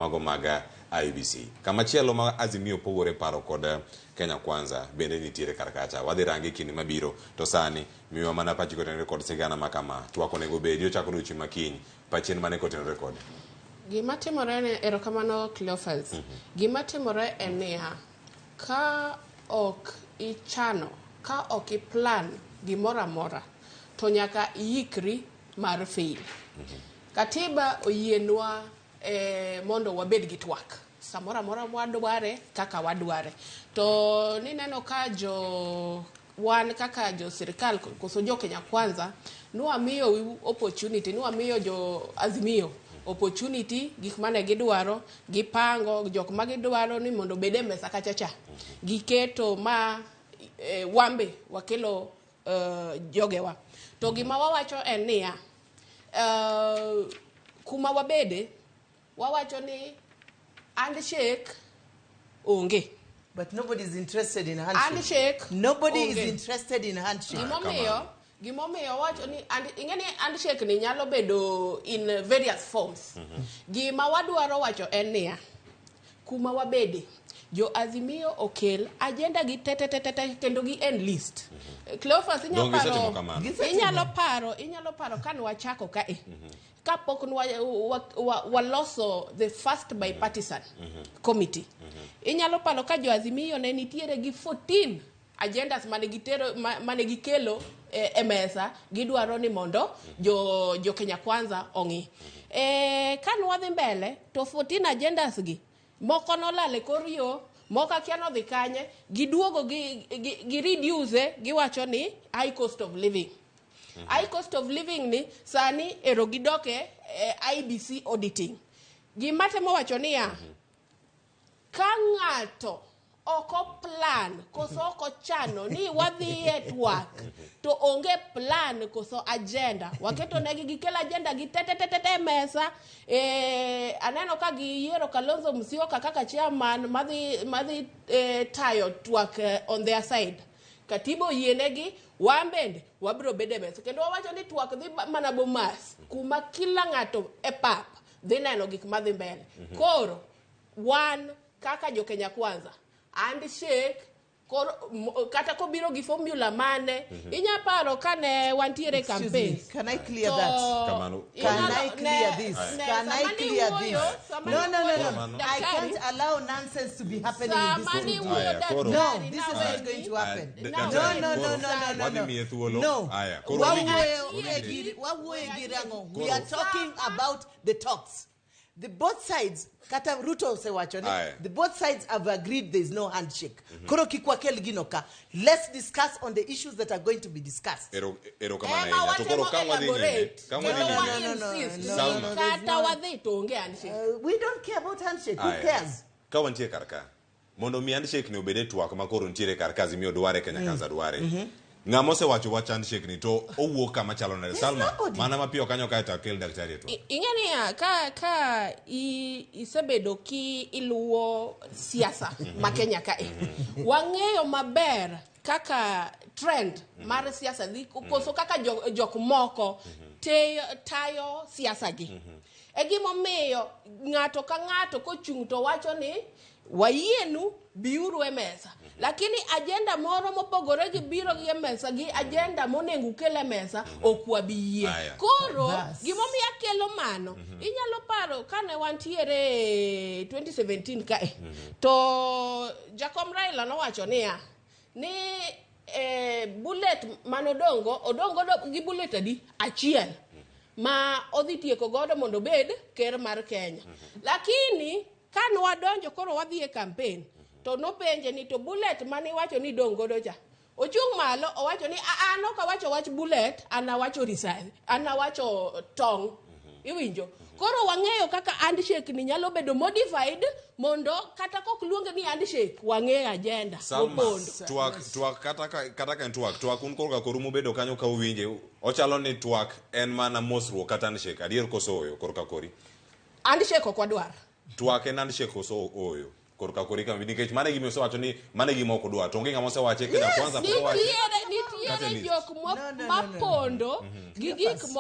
Mago mag IEBC. Kamachielo ma Azimio pogore paro kod Kenya Kwanza bende nitiere kar kacha. Wadhi range e kinde mabiro. To sani, miwa mana pachi kotenore kod sigana ma kama. Twak onego obedi ochako odiochieng' ma kiny. Pachi en mane kotenore kode? Gima timore ne erokamano Cleophas. Gima timore en niya, ka ok ichano, ka ok i plan gimoro amora, to nyaka iikri mar fail. Katiba oyienwa e, mondo wabed gi twak samoro amora mwadware kaka wadware to nineno ka jo wan kaka jo sirikal koso jo Kenya Kwanza nwamiyo opportunity nwamiyo jo Azimio opportunity gik mane gidwaro gipango jok ma gidwaro ni mondo obed e mesa kacha cha giketo ma e, wambe wakelo jogewa to gima wawacho en niya kuma wabede wawacho ni handshake onge. But nobody is interested in handshake. Handshake Nobody onge. is interested in handshake. Gimomiyo gimomiyo wacho ni ing'e ni handshake ni nyalo bedo in various forms. Gima wadwaro wacho en niya, kuma wabede jo Azimio okel agenda gi te te te te te kendo gi enlist. Cleophas inyalo Donge gisetimo paro kamano? Gisetimo. inyalo paro ka nwachako kae kapok waloso the first bipartisan committee. Inyalo paro ka jo Azimio ne nitiere gi 14 agendas mane gitero mane gikelo e mesa gidwaro ni mondo jo Kenya Kwanza ong'i. Ka nwadhi mbele to 14 agendas gi moko nolal e kor yo, moko akia nodhi kanye, giduogo gi reduce giwacho ni high cost of living. High cost of living ni sani ero gidoke e IEBC auditing. Gima temo wacho niya, ka ng'ato ok oplan koso ok ochano ni wadhi e twak to onge plan koso agenda waketo negi gikel agenda gi te te te te te e mesa aneno ka giyiero Kalonzo Musyoka kaka chairman madhi tayo twak on their side. Katiba oyienegi wan bende wabiro bedo e mesa kendo wawacho ni twak dhi mana Bomas kuma kila ng'ato e pap dhi neno gik madhi mbele. Koro wan kaka jo Kenya Kwanza handshake koro kata kobiro gi formula mane inya paro kane wantiere Excuse me, campaigns can I clear to that? Kamano. Can I clear this? Can I sama ni clear wuoyo, this? sama No, ni no, no, wuoyo, no. I daktari, can't allow nonsense to be happening in this sama ni studio. wuoyo Aya, koro. No, daktari, this is naweni. not going to happen. Aya, No, daktari, No, no, koro no, no, no, wadhi no. miye thuolo. No. Aya, koro wadhi Wawuoyo gi rang'o. We are talking about the talks. The both sides, kata Ruto osewacho ni, Aye. the both sides have agreed there is no handshake. Koro kik wakel gino ka. Let's discuss on the issues that are going to be discussed. Erokamano Ema ahinya. To koro watemo ka wadhi nyime, elaborate. ka wadhi Kendo nyime. wa No, no, no, insist no, ni no, no, there's kata no- wadhi to onge handshake. We don't care about handshake. Who Aya. cares? Ka wantie kar ka, mondo mi handshake ni obed e twak ma koro nitiere kar ka Azimio dware, Kenya Kwanza dware. Ng'ama osewacho wach handshake ni to owuok kama chalo nade? There's Salma, nobody. mana mapiyo kanyo kae to akel daktari e twak. Ing'e niya, ka isebedo ki iluwo siasa ma Kenya kae, wang'eyo maber kaka trend mar siasa dhi koso kaka jok moko tayo siasa gi. E gimomiyo ng'ato ka ng'ato kochung' to wacho ni wayienu biuru e mesa. Lakini agenda moro mopogore gi biro gi e mesa gi agenda monego ukel e mesa ok wabi yie. Aya. Koro Bas. gimomiyo akelo mano, inyalo paro kane wantiere 2017 kae to Jakom Raila nowacho niya ni bullet manodongo odongo gi bullet adi achiel ma odhi tieko godo mondo obed ker mar Kenya. Lakini ka nwadonjo koro wadhi e campaign to nopenje ni to bullet mane iwacho ni idong' godo cha ochung' malo owacho ni an ok awacho wach bullet, an awacho risasi, an awacho tong'. Iwinjo? Koro wang'eyo kaka handshake ni nyalo bedo modified mondo kata kok luonge ni handshake wang'eyo agenda Salma, mopondo. twak kata ka en twak, twak un korka koru mubedo kanyo ka uwinje, ochalo ni twak en mana mosruok kata handshake, adier koso oyo korka kori? Handshake ok wadwar. Twak en handshake koso oyo korka kori kama nikech mano e gima osewacho ni mano e gima ok odwar to onge ng'ama osewache Kenya Kwanza pok owache. Nitiere Kata list. jok No, no, no, no, no. mapondo gi gik